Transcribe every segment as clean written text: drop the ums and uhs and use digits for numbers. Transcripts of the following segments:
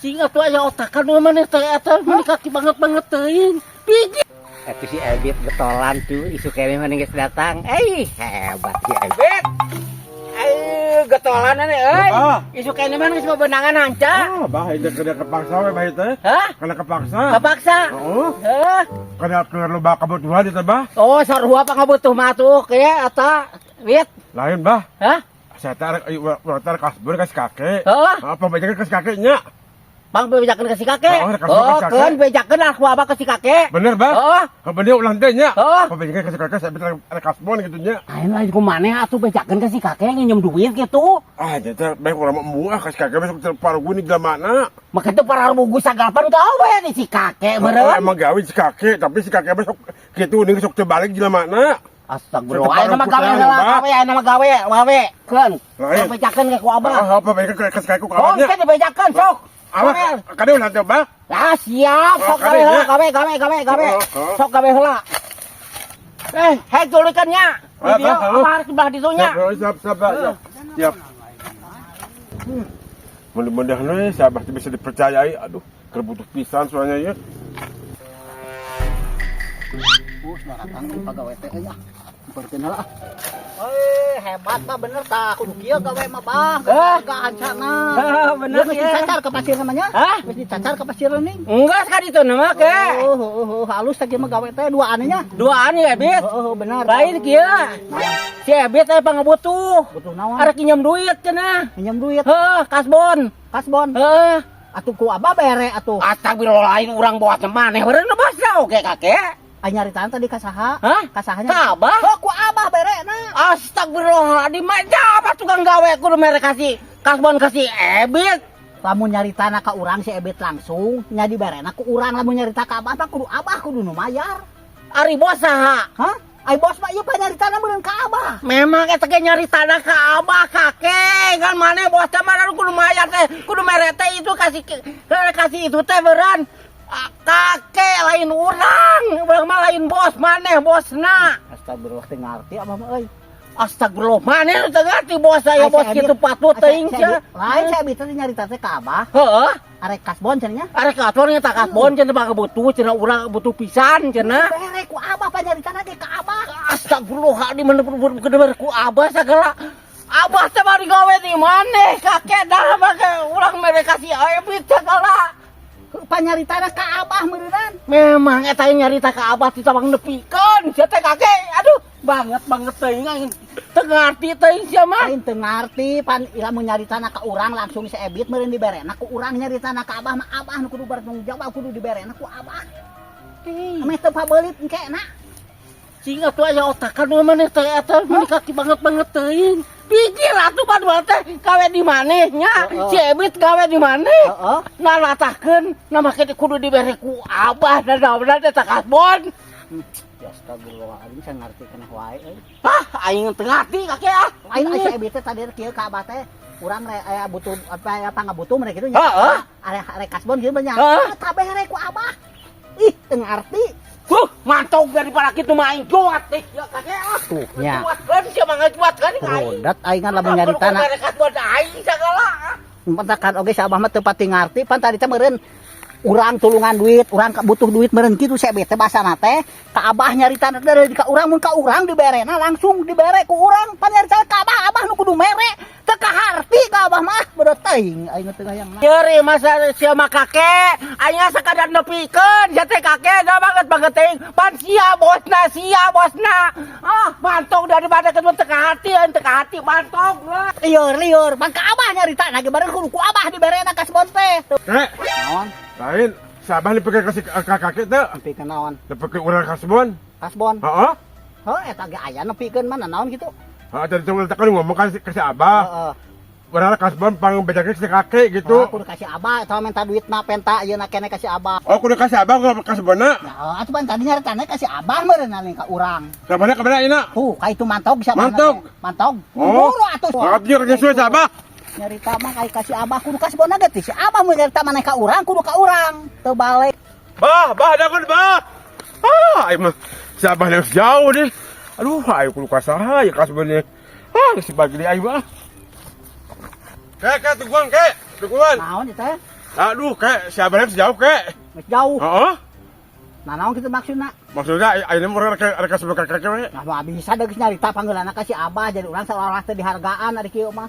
Cing atuh aya otakan mah maneh teh eta meuni kaki banget banget teuing. Pigi. Eta si Ebit getolan tuh, isuk keneh mah geus datang. Eh, hebat si Ebit. Ayo getolan nih euy. Ah. Isuk keneh mah geus bebenangan hanca. Ah, bah itu kena kepaksa we bah itu. Hah? Kena kepaksa. Kepaksa. Oh, Hah? Kena keluar loba kebutuhan itu, bah. Oh, sarua pangabutuh mah tuh kayak eta. Wit. Lain, bah. Hah? Saya tarik urang tarik kasbon ka si kakek. Hah? Apa bejakeun ka si kakeknya? Bang bejakeun ka si kakek. Oh, rek Oh, kasbon ka si kakek. Keun bejakeun lah ku abah ke si kakek. Bener, bah? Oh. Oh, bener ulah teh nya. Oh. Apa bejakeun ka si kakek, saya rek rek kasbon gitu nya. Lain lain ku maneh atuh bejakeun ka si kakek nginjem duit gitu. Ah, jadi baik urang mah embung ah ka si kakek besok paragu ni mana. Maka itu para bugu sagalapan gawe nih si kakek Oh, meureun. Emang gawe si kakek, tapi si kakek besok gitu nih sok terbalik di mana. Astagfirullah. Ayeuna mah gawe heula, gawe ayeuna mah gawe, gawe. Keun. Lain. Bejakeun ke ku abah. Ah, apa bejakeun ka si kakek ku Oh, kawannya? engke dibejakeun sok. Awas, kade ulah teh, bah. Ah, siap, sok Oh, gawe kade, heula, nya. Gawe, gawe, gawe, gawe. Oh. Sok gawe heula. Eh, hei tulikan nya. Ah, Di dieu, ah, halo. apa harus sebelah ditunya? Siap, siap, siap, siap. Siap. Mudah-mudahan we si Abah teh bisa dipercayai. Aduh, keur butuh pisan soalnya ya. Sudah datang di pagawe teh euy ah. Nyamperkeun heula ah. Eh, hebat bah, bener tah kudu kieu gawe mah, bah. Eh. Gak ancana. Ah, bener Geus ya. Dicacar ke pasir namanya? Hah? Geus dicacar ke pasir nih. Enggak sekali itu nama ke. Oh, halus teh mah gawe teh duaan nya. Duaan ya, Ebit. Oh, benar. Lain kieu. Si Ebit teh pangabutuh. Butuh naon? Arek nginjem duit cenah. Minjem duit. Heuh, kasbon. Kasbon. Heuh. Atuh ku abah bere atuh. Astagfirullah, lain urang bawa maneh beureun basa oge kakek. Ai nyaritaan tadi ka saha? Hah? Ka sahanya? Ka abah? Oh, ku abah berena. Astagfirullahaladzim, apa tukang gawe kudu mere kasih kasbon kasih Ebit. Lamun nyaritana ka urang si Ebit langsung nya diberena ku urang, lamun nyarita ka abah mah kudu abah kudu nu mayar. Ari bos saha? Hah? Ai bos mah ieu panyaritana meureun ka abah. Memang eta ge nyari tanah ka abah kakek kan maneh bos teh mah kudu mayar teh kudu mere teh itu kasih kasih itu teh beureun. Ah, kakek lain urang, urang mah lain bos, maneh bosna. Astagfirullah, teu ngarti abah mah euy. Astagfirullah, maneh nu teu ngarti bos saya Ai, bos si Ebit- kitu patut ai, teuing si sia. Ebit- Lain si Ebit teh nyarita teh ka abah. Heeh. Arek kasbon cenah nya. Arek kasbon nya tak kasbon cenah mah butuh cenah urang butuh pisan cenah. Bere ku abah panyaritana ge ka abah. Astagfirullahaladzim, mana ku abah segala. Abah teh bari gawe di mana kakek dah make urang mere kasih Ebit segala. Panyaritana ka abah meureunnan. Memang eta nyarita ka abah ti tabang nepikeun sia teh kakek. Aduh, banget banget teuing aing. Teu ngarti teuing sia mah. Lain teu ngarti pan lamun nyaritana ka urang langsung si Ebit meureun diberena ku urang, nyaritana ka abah mah abah nu kudu bertanggung jawab, kudu diberena ku abah. Ameh teu pabeulit engke na. Cing atuh aya otakan mah maneh teh eta meuni kaki banget banget teuing. Pikir atuh padahal teh gawe di maneh nya. Heeh. Si Ebit gawe di maneh. Heeh. Nah latahkeun, nah make kudu dibere ku abah dan naon teh tak kasbon. Ya astagfirullahaladzim, saya ngarti keneh wae euy. Ah, aing teu ngarti kakek ah. Lain ai si Ebit teh tadi kieu ka abah teh urang re aya butuh apa apa ngabutuh mereka kitu nya. Heeh. Arek arek kasbon kieu banyak. Heeh. Ah, kabeh ku abah. Ih, teu ngarti. Huh, mantap daripada kitu mah aing cuat teh. Ya kakek ah. Tuh nya. Cuatkeun sia mah ngacuatkeun ka aing. Rodat aing kan lamun nyaritana. Mere kasbon aing sagala. Mentakan oge si abah mah teu pati ngarti pan tadi teh meureun urang tulungan duit, urang butuh duit meureun kitu si Ebit teh basana teh ka abah nyaritana dari ka urang, mun ka urang diberena langsung dibere ku urang, pan nyaritana ka abah, abah nu kudu mere, teu kaharti ka abah mah bodoh teuing aing teu hayang. Nyeri masa sia mah kakek, aing sakadar nepikeun sia teh kakek dah banget banget teuing. Pan sia bosna, sia bosna. Ah, mantog daripada ketemu teu hati, aing teu hati mantog. Lieur lieur pan ka abah nyaritana ge bareng kudu ku abah diberena kasbon teh. Kek, Naon? Lain si Abah dipikir kasih ka kakek teh. Nepikeun naon? Dipikir urang kasbon. Kasbon? Heeh. Heuh, eta ge aya nepikeun mana naon kitu? Heeh, tadi tuh kan ngomong kasih kasih Abah. Heeh. Urang kasbon pang bejakeun si kakek gitu. Gitu. Kudu kasih abah eta mah minta duit mah penta ieu na keneh kasih abah. Oh, kudu kasih Abah nggak kasbonna. Ya, atuh pan tadi nyaritana kasih abah meureun nih ka urang. Kamana kamana ina? Tuh, ka itu mantog siapa? Mantog. Mantog. Oh. Buru atuh. Maaf dia kerja suwe si Abah. Nyarita mah kayak kasih abah kudu kasbonna ge teh. Si abah mun nyarita maneh ka urang kudu ka urang. Teu balik. Bah, bah, dangun bah. Ah, aing mah si Abah yang jauh deh. Aduh, aing kudu kasaha ya kasbonnya. Ah, geus bagi aing mah. Kek, kek, tungguan, kek. Tungguan. Naon ieu teh? Aduh, kek, si Abah geus jauh, kek. Geus jauh. Heeh. Nah, naon kitu maksudna? Maksudnya ayeuna mah urang rek rek sebut kakek we. Nah, moal bisa deh geus nyarita panggeulana ka si Abah, jadi urang seolah-olah teu dihargaan ari kieu mah.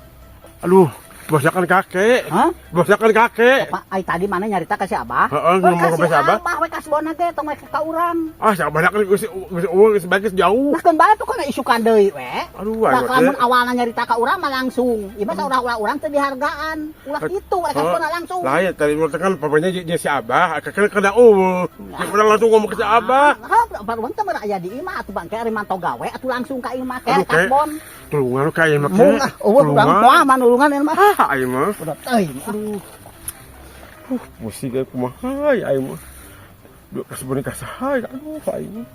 Aduh, bosnya kan kakek. Hah? Bosnya kan kakek. Pak, ai tadi mana nyarita ka si Abah? Heeh, We ngomong ka ke si Abah. Abah we kasbona ge, tong we ka urang. Ah, si Abah kan geus geus eueuh, geus bae, geus jauh. Nah, keun bae pokona isukan deui we. Aduh, Nah, ayo. lamun awalna nyarita ka urang mah langsung. Ieu mah seolah-olah urang teu dihargaan. Ulah kitu we kasbona langsung. Lah ya tadi urang kan papanya jeung si Abah, kakek kan kena eueuh. Jadi urang langsung ngomong ke si Abah. Hah, baru teh meureun aya di imah atuh, bangke, ari mantau gawe atuh langsung ka imah ke Aduh, kek. kasbon. Tulungan ka ieu mah, kek. Mung ah, eueuh urang moal mah nulungan ieu mah. Ah, aing mah. Udah teuing. Aduh. Pusing kayak kumaha ya aing mah. Duh, kasebon ka saha ya? Aduh, aing mah.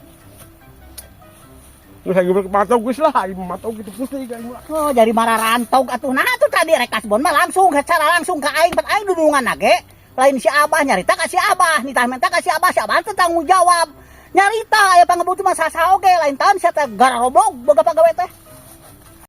Terus aing mah matau geus lah, aing mah matau gitu pusing aing mah. Oh, jadi marah rantog atuh. Nah, atuh tadi rek kasbon mah langsung secara langsung ka aing, pan aing dudungan ge. Lain si Abah nyarita ka si Abah, nitah minta ka si Abah, si Abah teh tanggung jawab. Nyarita aya pangabutuh mah saha oge, lain tahun sia teh gararoblog boga pagawe teh.